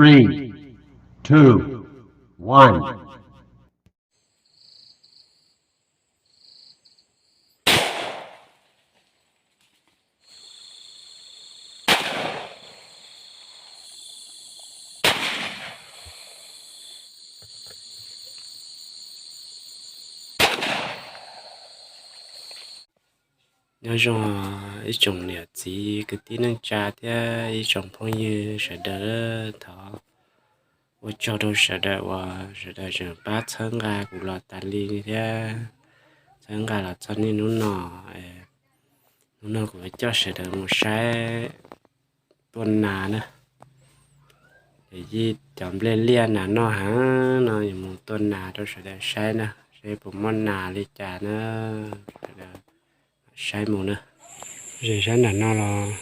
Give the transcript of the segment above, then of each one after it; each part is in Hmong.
Three, two, one. Nyob zoo ib tsoom niam txiv kwv tij neej tsa thiab ib tsoom phooj ywg sawv daws, thov ua tsaug rau sawv daws uas sawv daws tseem pab txhawb nqa kuv los tas li thiab txhawb nqa los txog niaj hnub no. Hnub no kuv coj sawv daws mus saib tuaj nas na. Yij cov nplej liaj nas noj heev no, yuav mus tuaj nas rau sawv daws saib na, saib puas muaj nas li cas na. Sawv daws saib mus na. Zem sab nram no los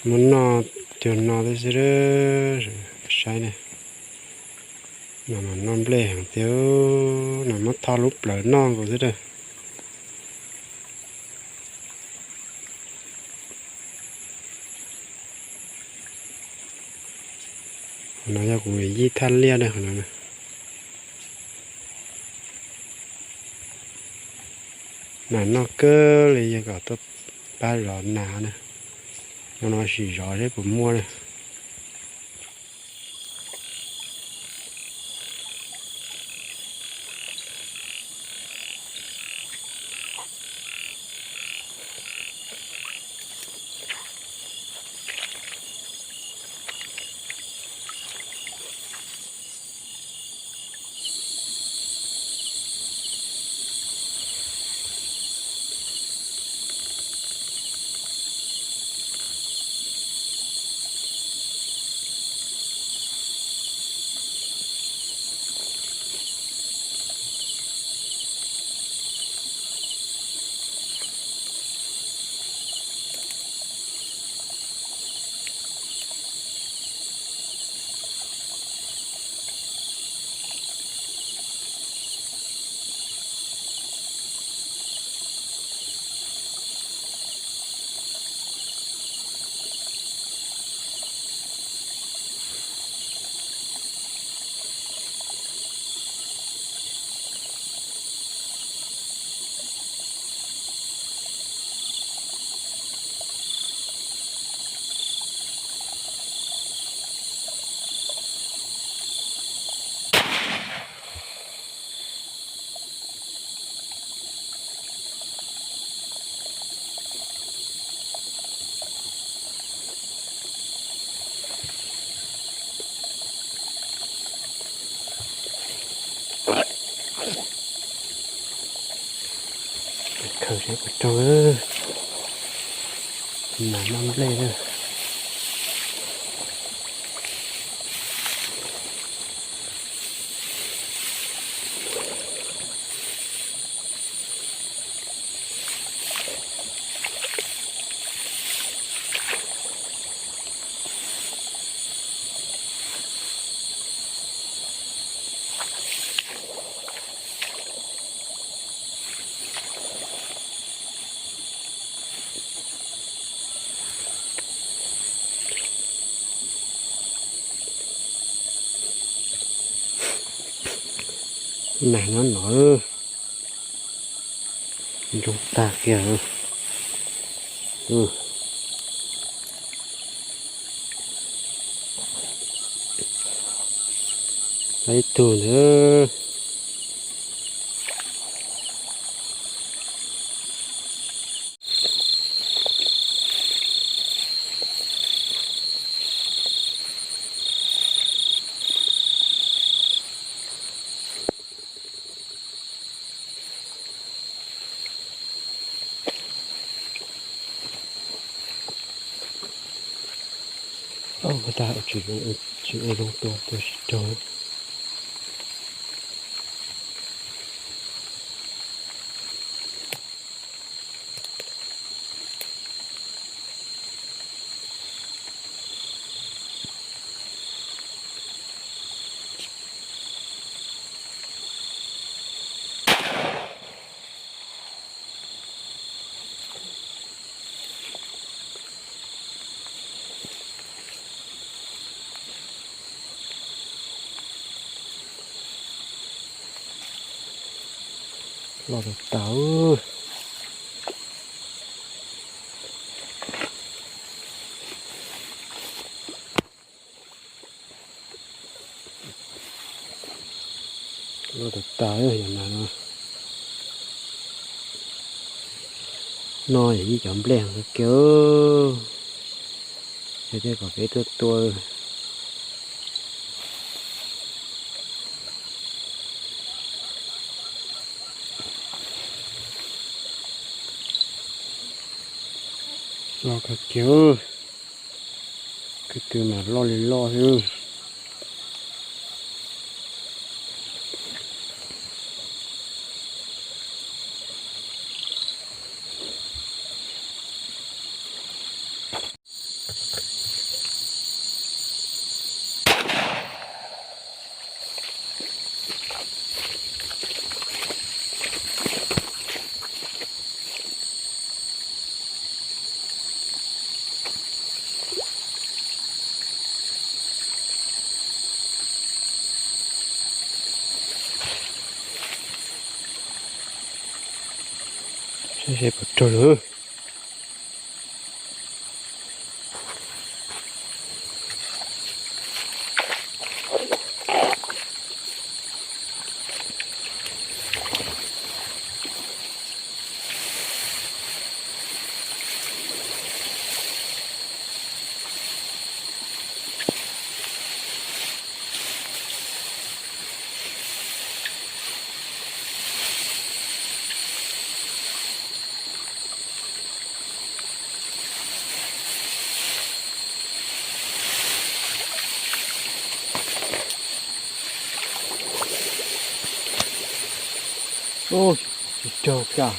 muab noj cuag no thiab xwb, saib na. Nas mas noj nplej heev tiag, nas muab tho lub plawv noj nkaus xwb na. Qhov no yog kuv yij thaj liaj na, qhov no. Nas noj kawg li, yog kom tuaj pab zov nas na. Nyob no sim zov seb puas muaj na. Khaws seb puas raug, nas noj nplej na. Nas no no, ntsoog tag kiag. Ib tug ntawd. Ua tag tsis ua zoo tua, tua tsis raug. Loj tas tas. Loj tas tas yam na no. No yog ib cov nplej kiag. Yog tias kom peb tuaj tua. Loj kawg kiag. Kwv tw mas loj li loj xwb. Saib seb puas raug lawm. Ub, tsis raug kiag.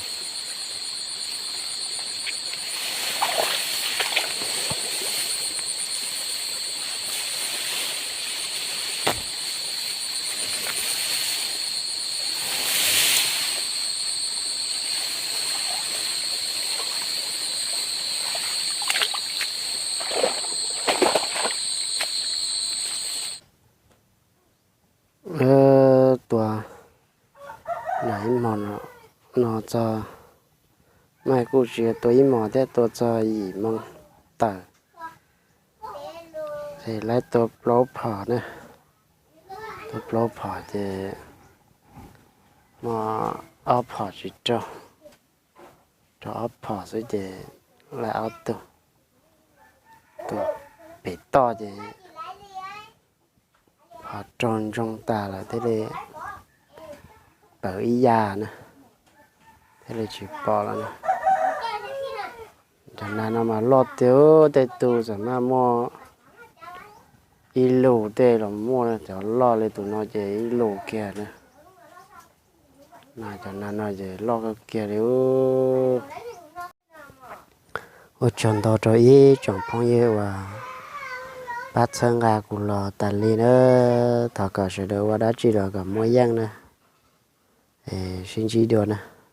Tua na ib hmos no txog, mas kuj tsis tua ib hmos thiab, tua txog yim moo tawm. Ces lawv tua plaub phom na, tua plaub phom ces muaj ob phom tsis raug, raug ob phom xwb ces lawv ob tug tua pem toj ces ho raug ntsoog tas lawm thiaj li tawm ib yam na, thiaj li tsis pom lawm na. Cov nas no mas loj tiag, tej tus txawm maj muaj ib lus tej los muaj, cov loj li tus no ces ib lus kiag na. Nas, cov nas no ces loj kawg kiag li. Ua tsaug ntau rau ib tsoom phooj ywg uas pab txhawb nqa kuv los tas li na. Thov kom sawv daws ua dab tsi los kom muaj yeej na. Sib ntsib dua na.